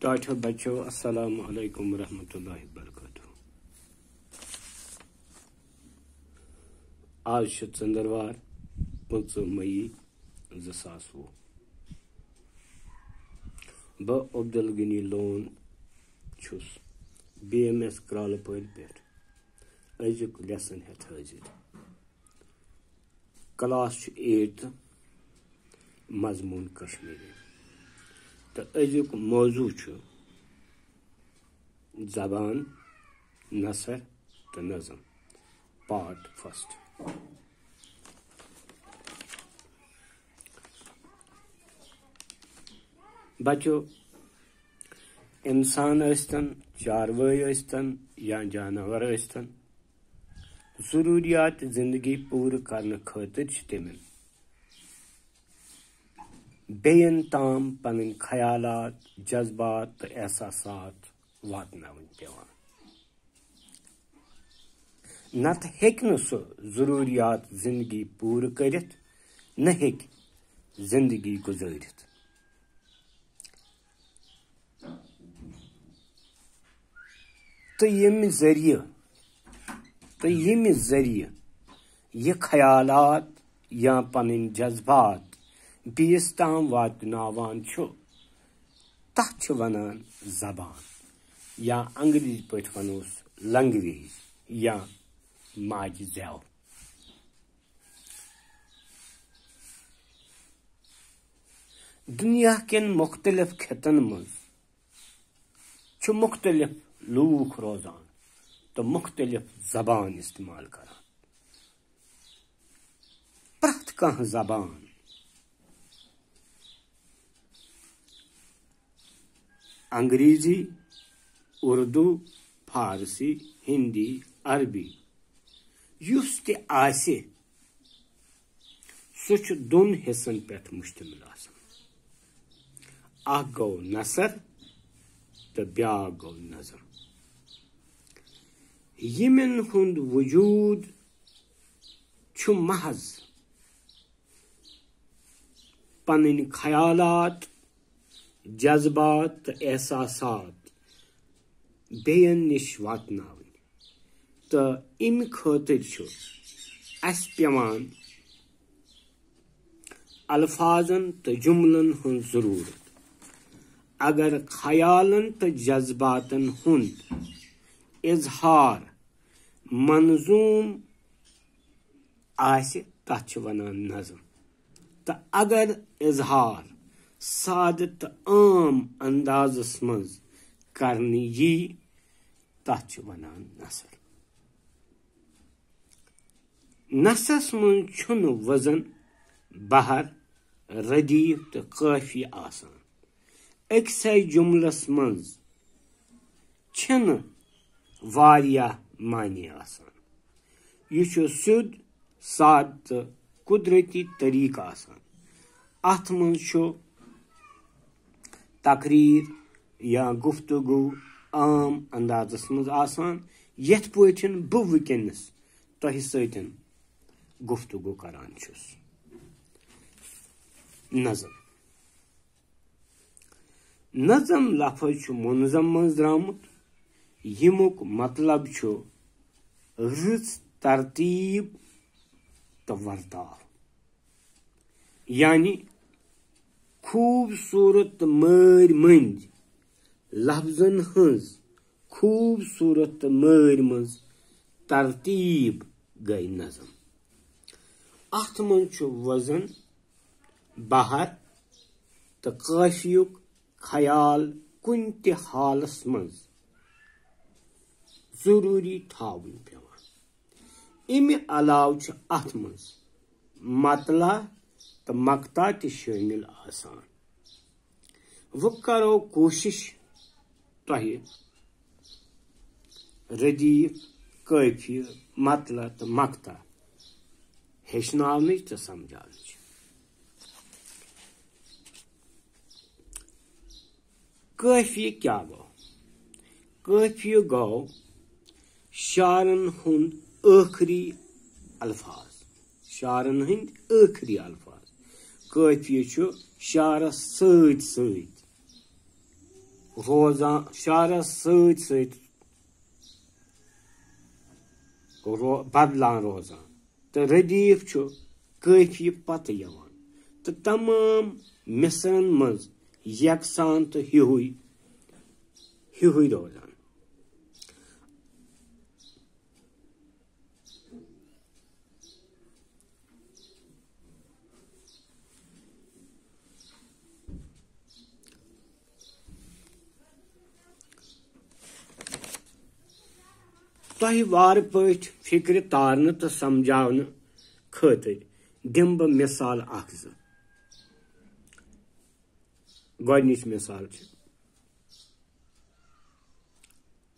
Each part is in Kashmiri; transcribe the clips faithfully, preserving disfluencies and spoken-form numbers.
ٹاٹھیو بچو، السلام علیکم ورحمۃ اللہ وبرکاتہ۔ آز چھُ ژٔنٛدٕروار، پٕنٛژٕہ مئی زٕ ساس وُہ۔ بہٕ عبدالغنی لون چھُس بی ایم ایس کرٛالہٕ پورِ پٮ۪ٹھ أزیُک lesson ہٮ۪تھ حٲضِر۔ کلاس چھُ ایٹتھ، مضموٗن کشمیٖری، تہٕ أزیُک موضوع چھُ زبان، نثر تہٕ نظم، part first۔ بچو، انسان ٲسۍتن، چاروٲے ٲسۍتن یا جانور ٲسۍتن، ضروٗریات زندگی پوٗرٕ کرنہٕ خٲطرٕ چھِ تِمن بیٚین تام پنٕنۍ خیالات، جذبات تہٕ احساسات واتناوٕنۍ پٮ۪وان۔ نتہٕ ہیٚکہِ نہٕ سُہ ضروٗریات زندگی پوٗرٕ کٔرِتھ، نہ ہیٚکہِ زندگی گُزٲرِتھ۔ تہٕ ییٚمہِ ذٔریعہٕ، تہٕ ییٚمہِ ذٔریعہٕ یہِ خیالات یا پنٕنۍ جذبات بیٚیِس تام واتناوان چھُ، تتھ چھِ ونان زبان، یا انگریزی پٲٹھۍ ونوس language یا ماجہِ زٮ۪و۔ دُنیا کٮ۪ن مُختٔلِف خطن منٛز چھِ مُختٔلِف لوٗکھ روزان تہٕ مُختٔلِف زبان استعمال کران۔ پرٛٮ۪تھ کانٛہہ زبان، انگریزی، اردو، فارسی، ہندی، عربی، یُس تہِ آسہِ، سُہ چھُ دۄن حصن پٮ۪ٹھ مشتمل آسان۔ اکھ گوٚو نثر تہٕ بیٛاکھ گوٚو نظم۔ یِمن ہُنٛد وجود چھُ محض پنٕنۍ خیالات، جذبات تہٕ احساسات بیٚین نِش واتناوٕنۍ، تہٕ اَمہِ خٲطرٕ چھُ اَسہِ پٮ۪وان الفاظن تہٕ جملن ہٕنٛز ضروٗرت۔ اگر خیالن تہٕ جذباتن ہُنٛد اظہار منظوم آسہِ، تتھ چھِ ونان نظم۔ تہٕ اگر اظہار سادٕ تہٕ عام اندازس منٛز کرنہٕ یی، تتھ چھِ ونان نثر۔ نثرس منٛز چھُنہٕ وزن، بحر، ردیف تہٕ قٲفیہِ آسان۔ أکسے جملس منٛز چھِنہٕ واریاہ معنی آسان۔ یہِ چھُ سیوٚد، سادٕ تہٕ قدرتی طریقہٕ آسان۔ اتھ منٛز چھُ تقریر یا گفتگو عام اندازس منٛز آسان، یتھ پٲٹھۍ بہٕ وٕنکیٚنس تۄہہِ سۭتۍ گفتگو کران چھُس۔ نظم۔ نظم لفظ چھُ منظم منٛز درٛامُت، ییٚمیُک مطلب چھُ رٕژ ترتیٖب تہٕ ورتاو، یعنی خوٗبصوٗرت تہٕ مٲرۍ مٔنٛدۍ لفظن ہٕنٛز خوٗبصوٗرت تہٕ مٲرۍ مٔنٛز ترتیٖب گٔے نظم۔ اتھ منٛز چھُ وزن، بحر تہٕ قٲفیُک خیال کُنہِ تہِ حالس منٛز ضروٗری تھاوُن پٮ۪وان۔ اَمہِ علاوٕ چھُ اتھ منٛز مطلع تہٕ مقطع تہِ شٲمِل آسان۔ وۄنۍ کرو کوٗشِش تۄہہِ ردیف، قٲفیہِ، مطلع تہٕ مقطع ہیٚچھناونٕچ تہٕ سمجھاونٕچ۔ قٲفیہِ کیٛاہ گوٚو؟ قٲفیہِ گوٚو شعرن ہُنٛد ٲخری الفاظ، شعرن ہٕنٛدۍ ٲخری الفاظ۔ قٲفیہِ چھُ شعرس سۭتۍ سۭتۍ روزان، شعرس سۭتۍ سۭتۍ رو-، بدلان روزان، تہٕ ردیف چھُ قٲفیہِ پتہٕ یِوان تہٕ تمام مصرن منٛز یکسان تہٕ ہیُوُے، ہیُوُے روزان۔ تۄہہِ وارٕ پٲٹھۍ فِکرِ تارنہٕ تہٕ سمجھاونہٕ خٲطرٕ دِمہٕ بہٕ مثال اکھ زٕ۔ گۄڈٕنِچ مثال چھِ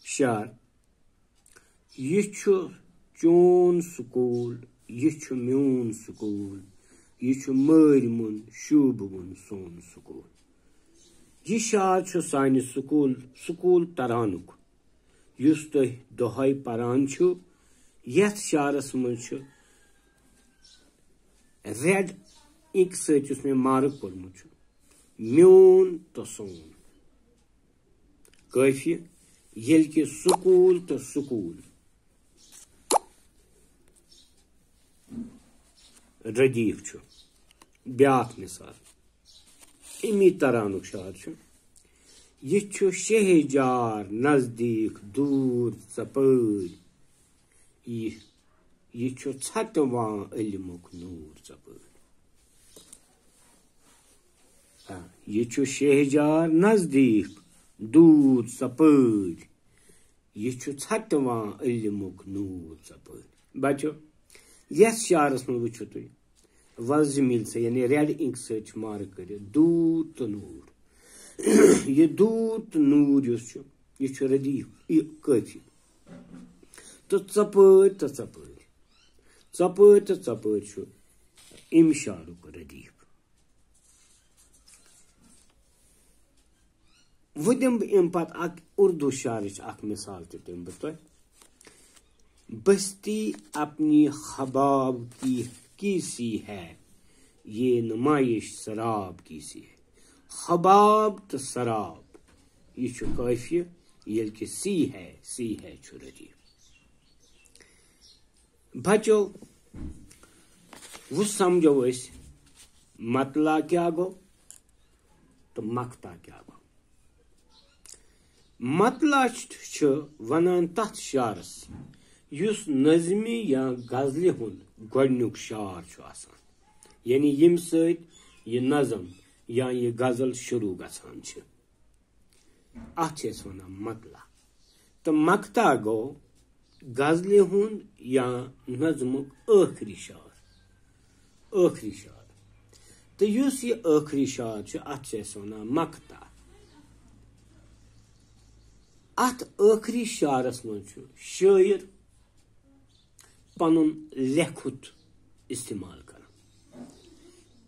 شعر، یہِ چھُ چون سکوٗل، یہِ چھُ میون سکوٗل، یہِ چھُ مٲرۍ مُن، شوٗبہٕ وُن سون سکوٗل۔ یہِ شعر چھُ سانہِ سکوٗل، سکوٗل ترانُک، یُس تُہۍ دۄہے پران چھِو۔ یتھ شعرس منٛز چھُ ریڈ انک سۭتۍ، یُس مےٚ مارک کوٚرمُت چھُ، میون تہٕ سون۔ قٲفیہِ، ییٚلہِ کہِ سکوٗل تہٕ سکوٗل ردیف چھُ۔ بیٛاکھ مثال، امی ترانُک شعر چھُ، یہِ چھُ شہجار نزدیٖک دوٗر ژۄپٲرۍ، یہِ، یہِ چھُ ژھٹہٕ وان علمُک نوٗر ژۄپٲرۍ۔ آ، یہِ چھُ شہجار نزدیٖک دوٗر ژۄپٲرۍ، یہِ چھُ ژھٹہٕ وان علمُک نوٗر ژۄپٲرۍ۔ بچو، یتھ شعرس منٛز وٕچھِو تُہۍ، وۄزجہِ مِلہِ سۭتۍ، یعنی ریڈ انک سۭتۍ چھُ مارک کٔرِتھ دوٗر تہٕ نوٗر۔ یہِ دوٗر تہٕ نوٗر یُس چھُ، یہِ چھُ ردیف، یہِ قٲفیہِ۔ تہٕ ژۄپٲرۍ تہٕ ژۄپٲرۍ، ژۄپٲرۍ تہٕ ژۄپٲرۍ چھُ امہِ شعرُک ردیف۔ وۄنۍ دِمہٕ بہٕ اَمہِ پتہٕ اکھ اردو شعرٕچ اکھ مثال تہِ دِمہٕ بہٕ تۄہہِ۔ بستی اپنی خباب کی، کی سی ہے، یہ نمائش سراب کی سی ہے۔ خباب تہٕ سراب، یہِ چھُ قٲفیہِ، ییٚلہِ کہِ سی ہے، سی ہے چھُ ردیف۔ بچو، وۄنۍ سمجھو أسۍ مطلع کیٛاہ گوٚو تہٕ مقطع کیٛاہ گوٚو۔ مطلع چھُ، چھُ ونان تتھ شعرس، یُس نظمہِ یا غزلہِ ہُنٛد گۄڈنیُک شعر چھُ آسان، یعنی ییٚمہِ سۭتۍ یہِ نظم یا یہِ غزل شروع گژھان چھِ۔ اتھ چھِ أسۍ ونان مطلع۔ تہٕ مقطع گوٚو غزلہِ ہُنٛد یا نظمُک ٲخری شعر، ٲخری شعر۔ تہٕ یُس یہِ ٲخری شعر چھُ، اتھ چھِ أسۍ ونان مقطع۔ اتھ ٲخری شعرس منٛز چھُ شٲعر پنُن لیکھُت استعمال کران،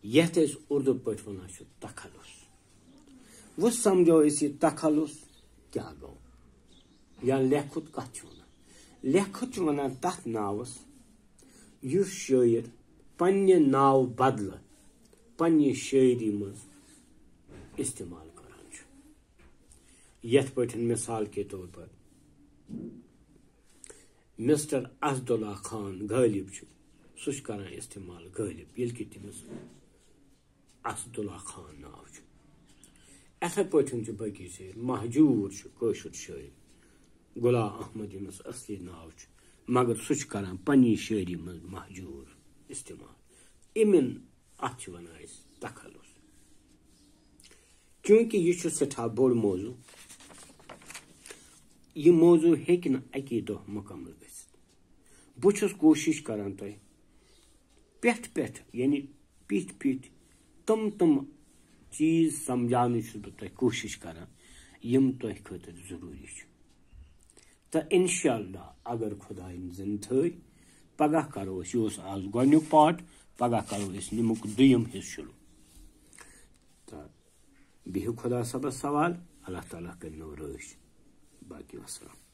یتھ أسۍ اردو پٲٹھۍ ونان چھِ تخلص۔ وۄنۍ سمجھو أسۍ، یہِ تخلص کیٛاہ گوٚو یا لیکھُت کتھ چھِ ونان؟ لیکھُت چھِ ونان تتھ ناوس، یُس شٲعر پننہِ ناوٕ بدلہٕ پننہِ شٲعری منٛز استعمال کران چھُ۔ یتھ پٲٹھۍ مثال کے طور پر مسٹر اسداللہ خان غالب چھُ، سُہ چھُ کران استعمال غالب، ییٚلہِ کہِ تٔمِس اسداللہ خان ناو چھُ۔ یِتھے پٲٹھۍ چھُ باقی شٲعر، مہجور چھُ کٲشُر شٲعر، غلام احمد، ییٚمِس اصلی ناو چھُ، مگر سُہ چھُ کران پننہِ شٲعری منٛز مہجور استعمال۔ اِمن، اتھ چھِ ونان أسۍ تخلص۔ چوٗنٛکہِ یہِ چھُ سٮ۪ٹھاہ بوٚڑ موضوع، یہِ موضوع ہیٚکہِ نہٕ اَکی دۄہ مُکمل گٔژھِتھ۔ بہٕ چھُس کوٗشِش کران تۄہہِ پٮ۪ٹھ پٮ۪ٹھ، یعنی پیٖٹھۍ پیٖٹھۍ تِم تِم چیٖز سمجھاونٕچ چھُس بہٕ تۄہہِ کوٗشِش کران، یِم تۄہہِ خٲطرٕ ضروٗری چھِ۔ تہٕ انشاءاللہ اگر خدایَن زِندٕ تھٲوۍ، پگاہ کرو أسۍ، یہِ اوس آز گۄڈٕنیُک پارٹ، پگاہ کرو أسۍ نِمُک دوٚیِم حصہٕ شروٗع۔ تہٕ بِہِو خدا صٲبَس حوال، اللہ تعالیٰ کٔرِنو رٲچھ۔ باقی وسلام۔